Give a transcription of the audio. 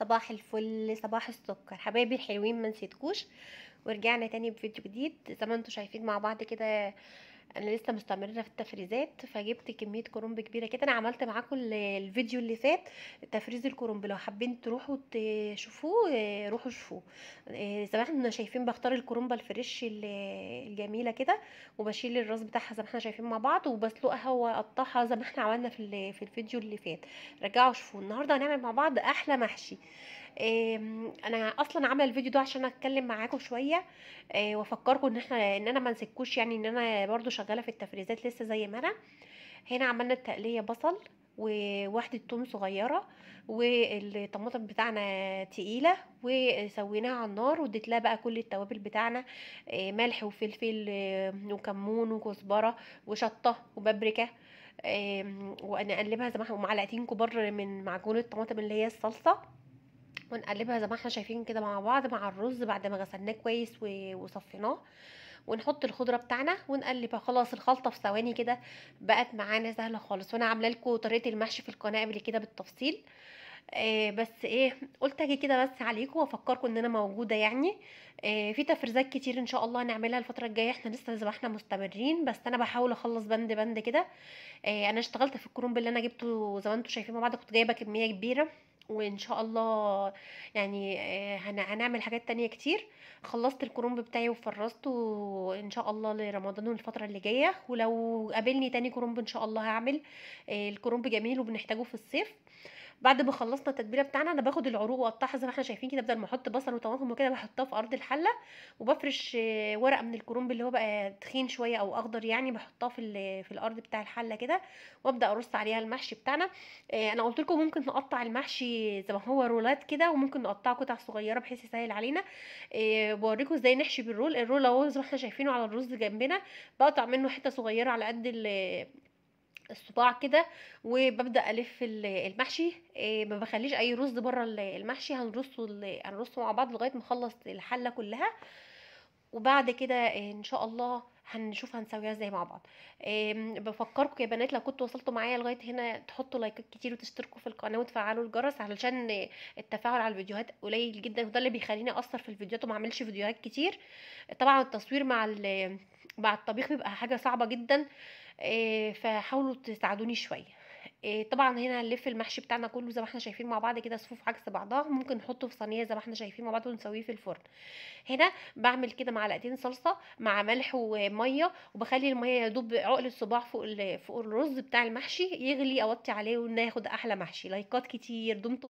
صباح الفل، صباح السكر حبايبي الحلوين، ما نسيتكوش. ورجعنا تاني بفيديو جديد. زي ما انتم شايفين مع بعض كده، انا لسه مستمرة في التفريزات، فجبت كمية كرنب كبيرة كده. انا عملت معاكم الفيديو اللي فات تفريز الكرنب، لو حابين تروحوا تشوفوه روحوا شوفوه. زي ما احنا شايفين بختار الكرنبه ال fresh الجميلة كده، وبشيل الراس بتاعها زي ما احنا شايفين مع بعض، وبسلقها واقطعها زي ما احنا عملنا في الفيديو اللي فات. رجعوا شوفوه. النهارده هنعمل مع بعض احلى محشي. انا اصلا عامله الفيديو ده عشان اتكلم معاكم شوية وافكركم ان انا ما نسيتكوش، يعني ان انا برضو شغالة في التفريزات لسه زي ما انا. هنا عملنا التقليه بصل وواحدة توم صغيرة، والطماطم بتاعنا تقيلة وسويناها على النار، واديت لها بقى كل التوابل بتاعنا، ملح وفلفل وكمون وكزبره وشطه وبابريكا، ونقلبها زي ما احنا، ومعلقتين كبار من معجون الطماطم اللي هي الصلصه، ونقلبها زي ما احنا شايفين كده مع بعض مع الرز بعد ما غسلناه كويس وصفيناه، ونحط الخضرة بتاعنا ونقلبها. خلاص الخلطة في ثواني كده بقت معانا سهلة خالص. وانا عامله لكم طريقه المحشي في القناة قبل كده بالتفصيل، بس ايه قلت اجي كده بس عليكم وافكركم ان انا موجودة يعني. في تفريزات كتير ان شاء الله هنعملها الفترة الجاية، احنا لسه زي ما احنا مستمرين، بس انا بحاول اخلص بند بند كده. انا اشتغلت في الكرنب اللي انا جبته زي ما انتم شايفين مع بعض، كنت جايبه كمية كبيرة، وان شاء الله يعني هنعمل حاجات تانية كتير. خلصت الكرنب بتاعي وفرزته ان شاء الله لرمضان والفترة اللي جاية، ولو قابلني تاني كرنب ان شاء الله هعمل. الكرنب جميل وبنحتاجه في الصيف. بعد ما خلصنا التتبيله بتاعنا، انا باخد العروق واقطعها زي ما احنا شايفين كده، بدل ما احط بصل وطماطم وكده بحطها في ارض الحلة، وبفرش ورقة من الكرنب اللي هو بقى تخين شوية او اخضر يعني، بحطها في الارض بتاع الحلة كده، وابدا ارص عليها المحشي بتاعنا. انا قلت لكم ممكن نقطع المحشي زي ما هو رولات كده، وممكن نقطعه قطع صغيرة بحيث يسهل علينا. بوريكم ازاي نحشي بال roll. ال roll اهو زي ما احنا شايفينه على الرز جنبنا، بقطع منه حتة صغيرة على قد الصباع كده، وببدا الف المحشي. ما بخليش اي رز بره المحشي، هنرصه مع بعض لغاية ما اخلص الحلة كلها، وبعد كده ان شاء الله هنشوف هنسويها ازاي مع بعض. بفكركم يا بنات لو كنتوا وصلتوا معايا لغاية هنا تحطوا لايكات كتير وتشتركوا في القناة وتفعلوا الجرس، علشان التفاعل على الفيديوهات قليل جدا، وده اللي بيخليني اقصر في الفيديوهات وما اعملش فيديوهات كتير. طبعا التصوير مع الطبيخ بيبقى حاجة صعبة جدا، فحاولوا تساعدوني شوية. طبعا هنا هنلف المحشي بتاعنا كله زي ما احنا شايفين مع بعض كده، صفوف عكس بعضها، ممكن نحطه في صينية زي ما احنا شايفين مع بعض ونسويه في الفرن. هنا بعمل كده معلقتين صلصه مع ملح ومية، وبخلي المية يدوب عقل الصباع فوق الرز بتاع المحشي يغلي، اوطي عليه وناخد احلى محشي. لايكات كتير، دمتم.